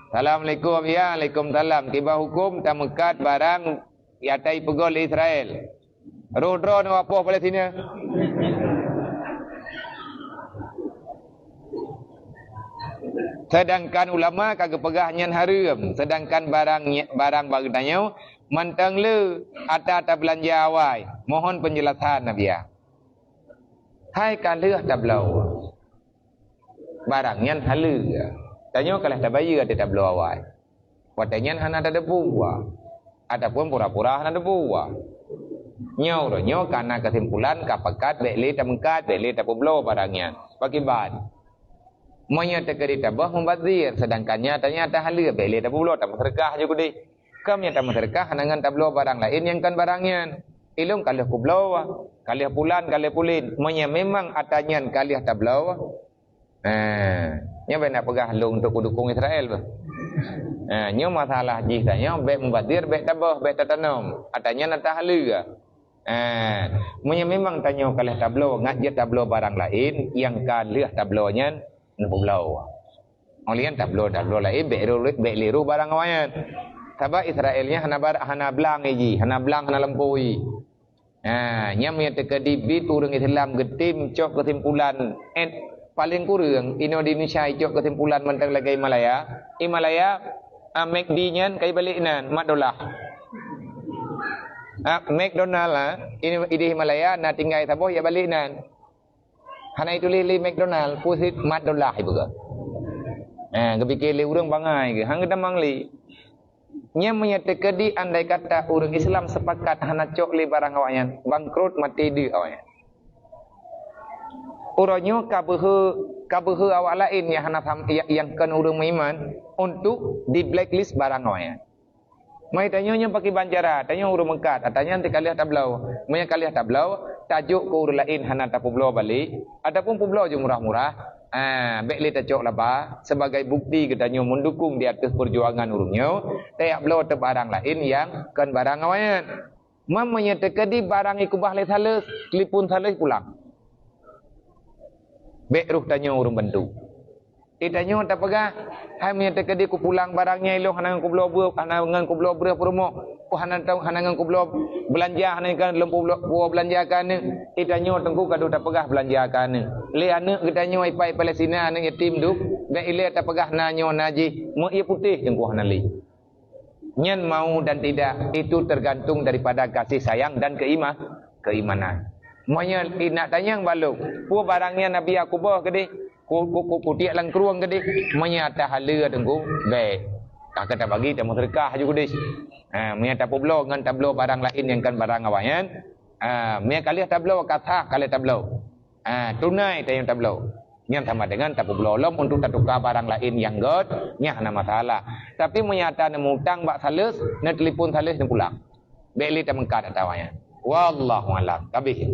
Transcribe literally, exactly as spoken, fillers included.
Assalamualaikum, ya, waalaikumsalam. Kiban huköm tameukat barang nyang ka ipeugöt lé Israel? Roh droe nyoe apoh Palestina. Sedangkan ulama ka geupeugah nyan hareuem, sedangkan barang nye-, barang bak geutanyoe mantong le ata tabeulanja awai. Mohon penjelasan, Nabiya. Hai ka lheueh tabloe, barang nyan haleue. Tanyoe ka lheueh tabayeue ata tabloe awai. Watèe nyan hana tateupeue, ataupun pura-pura hana tateupeue. Nyoe uroe nyoe ka na keusimpulan, ka pakat bèk lé tameukat, bèk lé tapeubloe barang nyan. Pakriban? Meunyoe teukeudi taböh mubazir, seudangkan nyan ata nyan ata haleue, bèk lé tapeubloe, tameuseudeukah ju keudeh. Kon meunyoe tameuseudeukah hana ngon tabloe barang laén nyang kon barang nyan. Ilôn ka lheueh kubloe, ka lheueh pulan, ka lheueh pulan. Meunyoe memang ata nyan ka lheueh tabloe, eh, nyoe bèk na peugah lôn untuk kudukong Israel bah. Eh, nyoe masalah jih tanyoe, bèk mubazir, bèk taböh, bèk tatanom. Ata nyan ata haleue. Eh, meunyoe memang tanyoe ka lheueh tabloe, ngat jeuet tabloe barang laén, nyang ka lheueh tabloe nyan neupeubloe. Óh lheueh nyan tabloe-tabloe laén, bèk ru-, bèk lé roh barang awaknyan. Sabab Israel nyan hana bar-, hana blang jih, hana blang, hana lampôh jih. Ha, nyan meunyoe teukeudi bit ureueng Islam geutem cok keusimpulan, eh, paleng kureueng inoe di Indonesia icok keusimpulan mantong lagèe Himalaya. Himalaya, ah, McD nyan ka ibalek nan, Mat Dolah. Ah, McDonald, ah, ini, di Himalaya na tinggai saboh ibalek nan. Hana ituléh lé McDonald, peue cit Mat Dolah ipeugah. Eh, geupike lé ureueng bangai geuh, han geutamong lé. Nyan meunyoe teukeudi andai kata ureueng Islam sepakat hana cok lé barang awaknyan, bangkrot maté deuek awaknyan. Uroe nyoe ka beuhe, ka beuhe awak laén nyang hana sam-, ya-, nyang kon ureueng meuiman untuk di-blacklist barang awaknyan. Meunyoe tanyoe nyoe pakriban cara, tanyoe ureueng meukat, ata nyan teuka lheueh tabloe. Meunyoe ka lheueh tabloe, tajok keu ureueng laén hana tapeubloe balek, ataupun peubloe ju murah-murah, ah, bèk lé tacok laba, sebagai bukti geutanyoe meudukong di ateueh peujuangan ureueng nyoe, tajak bloe teuk barang laén nyang kon barang awaknyan. Meunyoe teukeudi barang ikeubah lé saleues, telepon saleues pulang. Bèk roh tanyoe ureueng bantu. Di tanyoe tapeugah, hai meunyoe teukeudi kupulang barang nyan ilôn hana ngon kubloe beu-, hana ngon kubloe breueh peurumoh, ku hana tau, hana ngon kubloe beulanja, hana ngon lôn kubloe, kubloe beulanja keu aneuk. Di tanyoe teungku ka deuh tapeugah beulanja keu aneuk. Lé aneuk geutanyoe ipai Palestina, aneuk yatim dum, bèk ilèe tapeugah na nyoe na jih, meu ié putéh teungku hana lé. Nyan mau dan tidak, itu tergantung daripada kasih sayang dan keima-, keimanan. Meunyoe inak tanyong balok, peue barang nyan Nabi Yakubah keudeh, ku, ku, ku, kutiek lam krueng keudeh, meunyoe ata haleue teungku, bèk. Ka keu tabagi tameuseudeukah ju keudeh. Ha, meunyoe tapeubloe ngon tabloe barang laén nyang kon barang awaknyan, ha, meunyoe ka lheueh tabloe, ka sah ka lheueh tabloe. Ah, tunai tanyoe tabloe. Nyan sama dengan tapeubloe lom untuk tatuka barang laén nyang göt, nyan hana masalah. Tapi meunyoe ata neumutang bak saleues, neutelepon saleues neupulang. Bèk lé tameukat ata awaknyan. Wallahu a'lam. Ka abéh.